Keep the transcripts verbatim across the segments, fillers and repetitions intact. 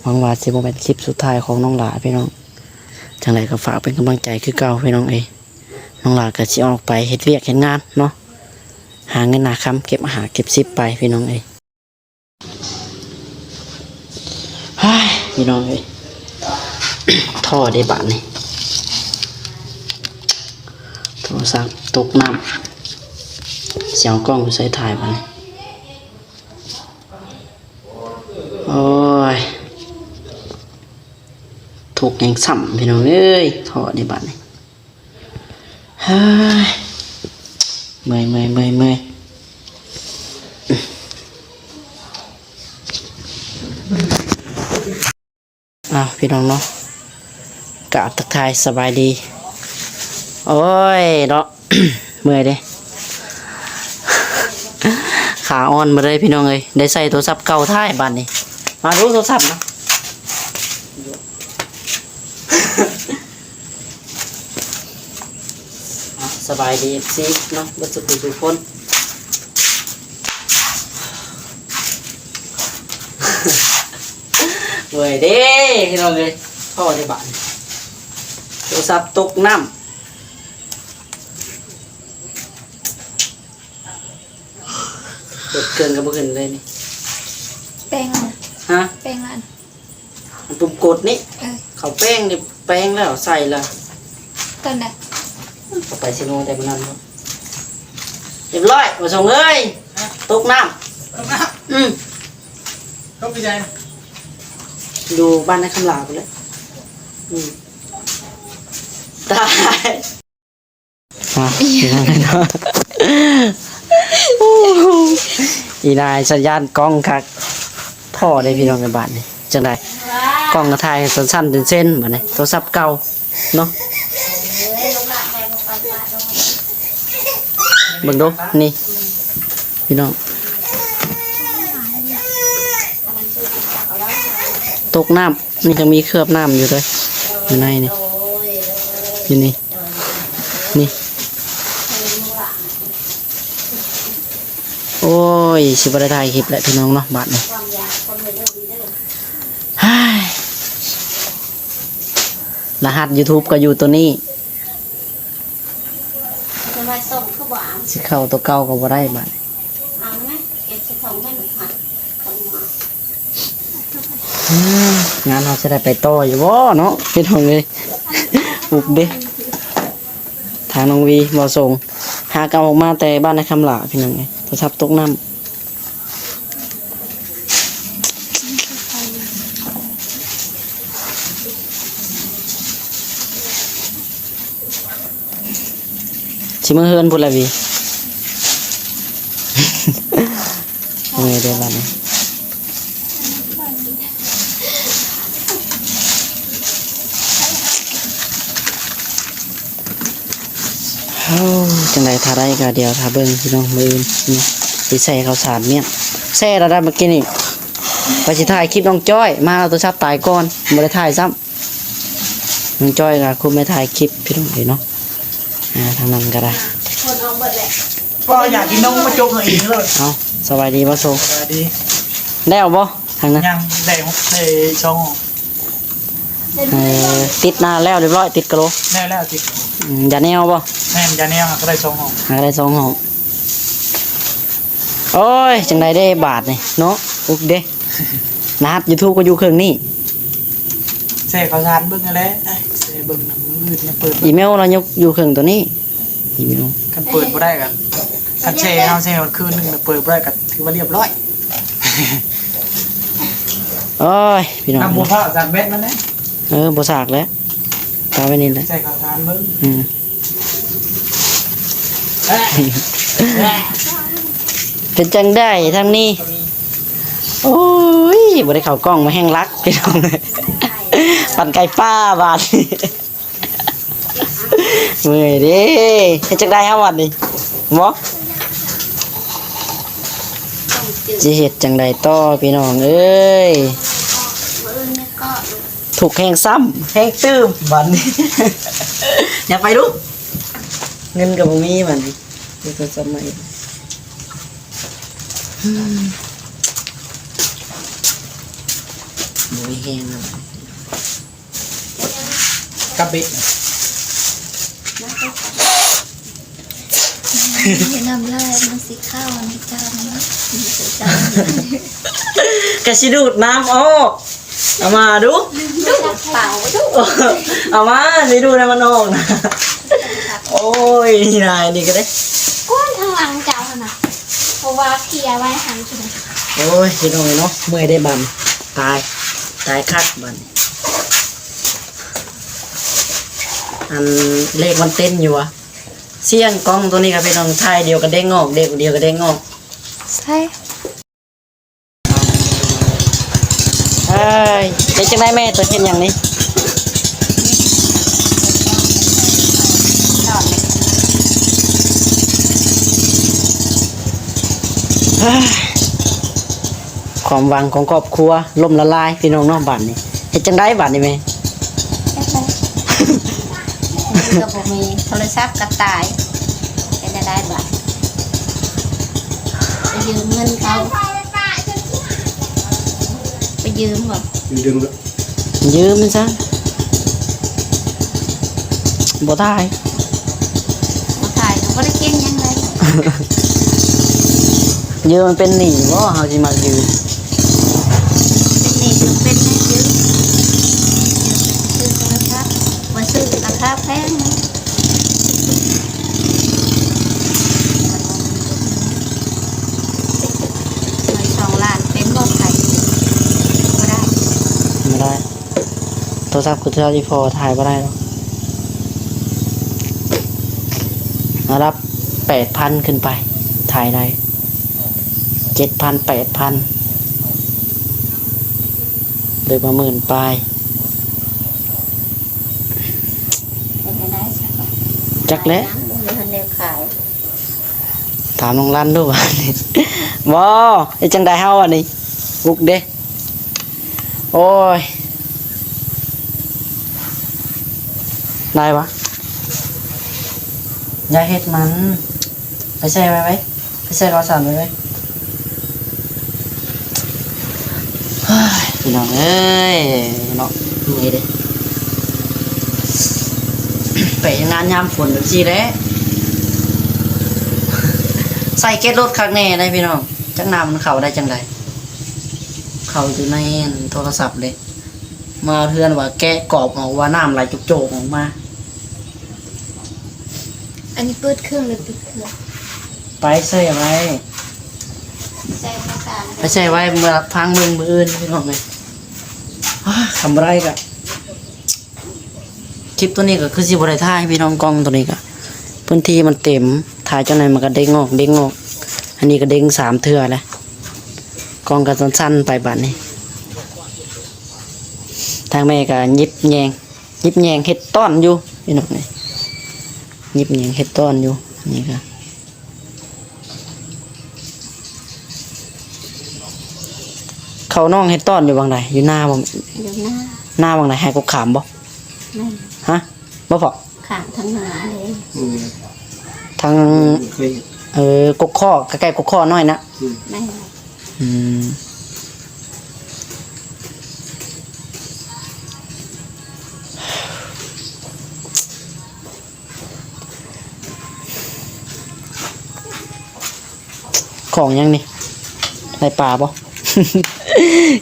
หวังว่าสิบ่แม่นคลิปสุดท้ายของน้องหลาพี่น้อง จั่งใดก็ฝากเป็นกำลังใจคือเก่าพี่น้องเอ้ย น้องหลาก็สิออกไปเฮ็ดเวียกเฮ็ดงานเนาะ หาเงินหาคำ เก็บหาเก็บสิบไปพี่น้องเอ้ย เฮ้ย พี่น้องเอ้ย ท่อได้บาดนี่ โทรศัพท์ตกน้ำ สิเอากล้องไปใส่ถ่ายบาดนี่ โอ้ย ทุกข์แฮงซ้ำพี่น้องเอ้ย ท่อได้บาดนี่ เฮ้ย เมื่อย เมื่อย เมื่อย เมื่อย อ้าว พี่น้องเนาะ กราบทักทายสบายดี โอ้ย เนาะ เมื่อยเด้ ขาอ่อนมาเลยพี่น้องเอ้ย ได้ใส่โทรศัพท์เก่าถ่ายบาดนี่ มาดูโทรศัพท์นะ อ่ะ สบายดี เอฟซี เนาะ เบิดสุขุทุกคน เมื่อยเด้ พี่น้องเอ้ย ท่อได้บาดนี่ โทรศัพท์ตกน้ำ เปิดเครื่องก็บ่ขึ้นเลยนี่ แปลงแล้วนะ ฮะ แปลงแล้วนะ อันปุ่มกดนี่ เออ เขาแปลงนี่ แปลงแล้วใส่แล้ว ตอนไหน เขาไปซิโนแต่มื้อนั้นเนาะ เรียบร้อย บ่าวสงเอ้ย ตกน้ำ ตกน้ำ อืม ตกที่ใด อยู่บ้านนาคำหลาพุ้นแหละ อืม ตาย อ่ะ อีนายสัญญาณกล้องคัก ท่อได้พี่น้องในบ้านนี่ จั่งใด กล้องก็ถ่ายสั้นๆเส้นๆ บาดนี่ โทรศัพท์เก่าเนาะ เบิ่งดู นี่ พี่น้อง ตกน้ำ นี่ยังมีเคลือบน้ำอยู่เลย อยู่ในนี่ อยู่นี่ นี่ โอ้ย สิบ่ได้ถ่ายคลิปแล้วพี่น้องเนาะ บาดนี่ เฮ้ย รหัสยูทูบก็อยู่ตัวนี้ จะมาส่งคือบ่เอา สิเข้าตัวเก่าก็บ่ได้บาดนี่ เอาไหม เก็บใส่ถุงไว้หน่อยค่ะ อืม งานเราจะได้ไปต่ออยู่บ่เนาะ พี่น้องเอ้ย อุกเด้ ทางน้องวี บ่าวสง หากเอาออกมาแต่บ้านนาคำหลาพี่น้องเอ้ย โทรศัพท์ตกน้ำ สิเมือเฮือนพุ้นละวี เมื่อยเด้อบัดนี้ โอ้ จั่งใดถ้าได้ก็เดี๋ยวถ้าเบิ่งพี่น้อง มื้ออื่นเนาะ สิใส่ข้าวสารเมี่ยง แซ่แล้วได้เมื่อกี้นี่ ว่าสิถ่ายคลิปน้องจ้อย มาเอาโทรศัพท์ตายก่อน บ่ได้ถ่ายซ้ำ น้องจ้อยก็คือไม่ถ่ายคลิปพี่น้องเอ้ยเนาะ อ่า ทางนั้นก็ได้ คนเอาหมดแหละ ก็อยากกินนมมาจกเอาเองเลย เอา สบายดีบ่าวสง สบายดี แล้วบ่ ทางนั้น ยัง ได้หก ได้สองห้อง เออ ติดหน้าแล้วเรียบร้อย ติดกะโหล แล้ว แล้วติด อืม ยาแนวบ่ แม่น ยาแนวก็ได้สองห้อง หาได้สองห้อง โอ้ย จั่งใดเด้บาดนี่เนาะ อุกเด้ รหัสยูทูบก็อยู่เครื่องนี้ แซ่ข้าวสารเบิ่งนั่นแหละ เอ้ย แซ่เบิ่งนะ มื้ออื่นยังเปิด อีเมลเราอยู่ อยู่เครื่องตัวนี้ อีเมล คันเปิดบ่ได้ก็ คันแซ่เฮาแซ่มันคืนหนึ่งแล้วเปิดบ่ได้ก็ถือว่าเรียบร้อย โอ้ย พี่น้อง นำบัวพร้าวสากแบตมันนะ เออ บ่สากแล้ว ตาไว้นี่แหละ ใส่ข้าวสารเบิ่ง อืม เอ้ย เป็นจั่งใดทางนี้ โอ้ย บ่ได้เข้ากล้องมาแฮงลัก พี่น้อง ปั่นไก่ฟ้าบาด เมื่อยเด้ เฮ็ดจั่งใดเฮาบัดนี้ บ่ สิเฮ็ดจั่งใดต่อพี่น้องเอ้ย ทุกข์แฮงซ้ำ แฮงตื่มบัดนี้ อย่าไปลูก เงินก็บ่มีบัดนี้ เดี๋ยวโทรศัพท์ใหม่ อืม บ่มีแฮงแล้ว กับเบ็ด น้ำลายมันสิเข้าในจานนะ กะสิดูดน้ำออก เอามาดู ดูดเปล่าดูด เอามาสิดูดให้มันออกนะ โอ้ย นี่นายนี่ก็ได้ ก้นทางหลังเจ้าหั่นนะ เพราะว่าเคลียร์ไว้ทางที่ไหน โอ้ย พี่น้องเนาะ เมื่อยได้บัน ตาย ตายคักบัน อันเลขมันเต้นอยู่วะ เสียงกล้องตัวนี้ครับพี่น้อง ถ่ายเดียวก็เด้งออก เด้งเดียวก็เด้งออก ใช่ เอ้ย เป็นจังได๋แม่ ตัวเฮ็ดหยังนี่ เฮ้ย ความหวังของครอบครัวล่มละลายพี่น้องเนาะ บัดนี้ เฮ็ดจังได๋บัดนี้แม่ ก็บ่มี โทรศัพท์ก็ตาย เป็นจั่งใด๋บัด ไปยืมเงินเขา ไปยืมบ่ ยืม ยืมซะ บ่ถ่าย บ่ถ่ายก็บ่ได้กินหยังเลย ยืมมันเป็นหนี้บ่ เฮาสิมายืม เป็นหนี้ก็เป็นหนี้ยืม ซื้อโทรศัพท์ บ่ซื้อราคาแพง สองล้านเป็นบ่ ขายบ่ได้ บ่ได้ โทรศัพท์คือโทรศัพท์อีพ่อ ถ่ายบ่ได้หรอก ระดับแปดพันขึ้นไป ถ่ายได้ เจ็ดพัน แปดพัน หรือว่าหมื่นปลาย เป็นจั่งใด๋ จักแหละ ยังบ่มีคนเดียวขาย ถามน้องรันดูว่า บ่ เฮ็ดจั่งใด๋เฮาอันนี้ อุกเด้ โอ้ย ได้ปะ อย่าเฮ็ดมัน ไปใส่ไว้ไว้ ไปใส่รอสามไว้ไว้ เฮ้ย พี่น้องเอ้ย เนาะ เมื่อยเด้ ไปงานยามฝนแบบซี่แหละ ใส่เกล็ดรถคักแน่ได้พี่น้อง จักน้ำมันเข้าได้จั่งใด๋ เข้าอยู่ในโทรศัพท์เลย มาเทื่อนว่าแกะกรอบออกว่าน้ำไหลโจกๆออกมา อันนี้เปิดเครื่องหรือปิดเครื่อง ไปใส่ไว้ ใส่ภาษา ไปใส่ไว้เมื่อพังเมืองมื้ออื่นพี่น้องเอ้ย อ้า ทำไรกะ คลิปตัวนี้ก็คือสิบ่ได้ถ่ายให้พี่น้อง กล้องตัวนี้ก็ พื้นที่มันเต็ม ถ่ายจั่งใด๋มันก็เด้งออก เด้งออก อันนี้ก็เด้งสามเทื่อแล้ว กล้องก็สั้นๆไปบัดนี้ ทางแม่ก็หยิบแยง หยิบแยงเฮ็ดต้อนอยู่ พี่น้องเอ้ย หยิบแยงเฮ็ดต้อนอยู่ นี่ก็ เขาน้องเฮ็ดต้อนอยู่บังใด๋ อยู่นาบ่ อยู่นา นาบังใด๋ ไฮ่กกขามบ่ แม่น ฮะ บ่พอ ข้างทางนาเลย อืม ทาง เคยเห็น เออ กกข้อ ใกล้ๆกกข้อน้อยนะ อืม แม่น อืม ของหยังนี่ ได้ปลาบ่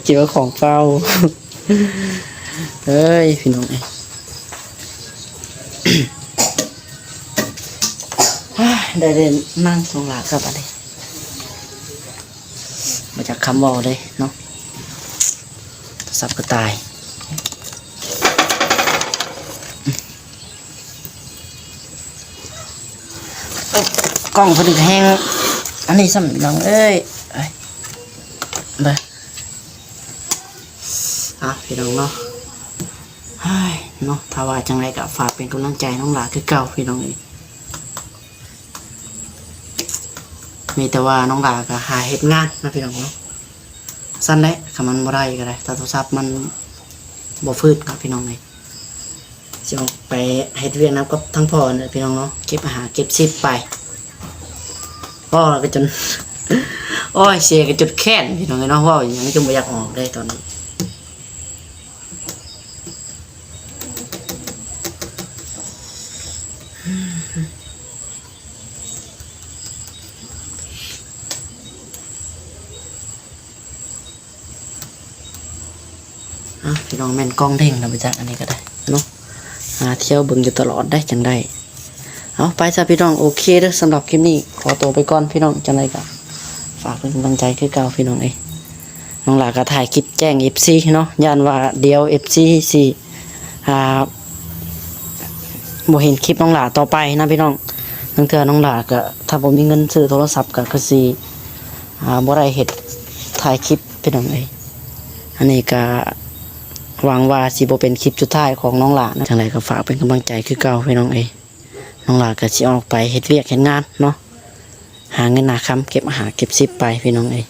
คิดว่าของเปล่า เอ้ย พี่น้องเอ้ย ได้เล่นนั่งสองหลักครับอันนี้ มาจากคำเว้าเลยเนาะ โทรศัพท์ก็ตาย กล้องเพิ่นก็แฮง อันนี้ซ้ำพี่น้องเอ้ย เอ้ย เบิ่ง อ่ะ พี่น้องเนาะ เฮ้ย เนาะ ถ้าว่าจั่งใด๋ก็ฝากเป็นกำลังใจน้องหลาคือเก่าพี่น้องเอ้ย มีแต่ว่าน้องหลาก็หาเฮ็ดงานนะพี่น้องเนาะ ซั่นแหละ คันมันบ่ได้ก็ได้ ถ้าโทรศัพท์มันบ่ฟืดครับพี่น้องเอ้ย สิออกไปเฮ็ดเวียกนำกับทางพ่อนั่นแหละพี่น้องเนาะ เก็บหาเก็บสิบไป พ่อก็จน โอ้ย เสียก็จนแค้นพี่น้องเอ้ยเนาะ เว้าหยังจนบ่อยากออกเลยตอนนี้ อ้าวพี่น้องแม่นกล้องเด้งแล้วไปจักอันนี้ก็ได้เนาะ หาเที่ยวเบิ่งอยู่ตลอดได้จังได้ เอาไปซะพี่น้อง โอเคเด้อ สำหรับคลิปนี้ขอตัวไปก่อนพี่น้อง จังได๋ก็ฝากเป็นกำลังใจคือเก่าพี่น้องเอ้ย น้องหลาก็ถ่ายคลิปแจ้ง เอฟซี เนาะ ย่านว่าเดี๋ยว เอฟซี สิ อ่า บ่เห็นคลิปน้องหลาต่อไปนะพี่น้อง ลางเทื่อน้องหลาก็ ถ้าบ่มีเงินซื้อโทรศัพท์ก็คือสิ อ่า บ่ได้เฮ็ดถ่ายคลิปพี่น้องเอ้ย อันนี้ก็หวังว่าสิบ่เป็นคลิปสุดท้ายของน้องหลานะ จังได๋ก็ฝากเป็นกำลังใจคือเก่าพี่น้องเอ้ย น้องหลาก็สิออกไปเฮ็ดเวียกเฮ็ดงานเนาะ หาเงินหาคำ เก็บหาเก็บสิบไปพี่น้องเอ้ย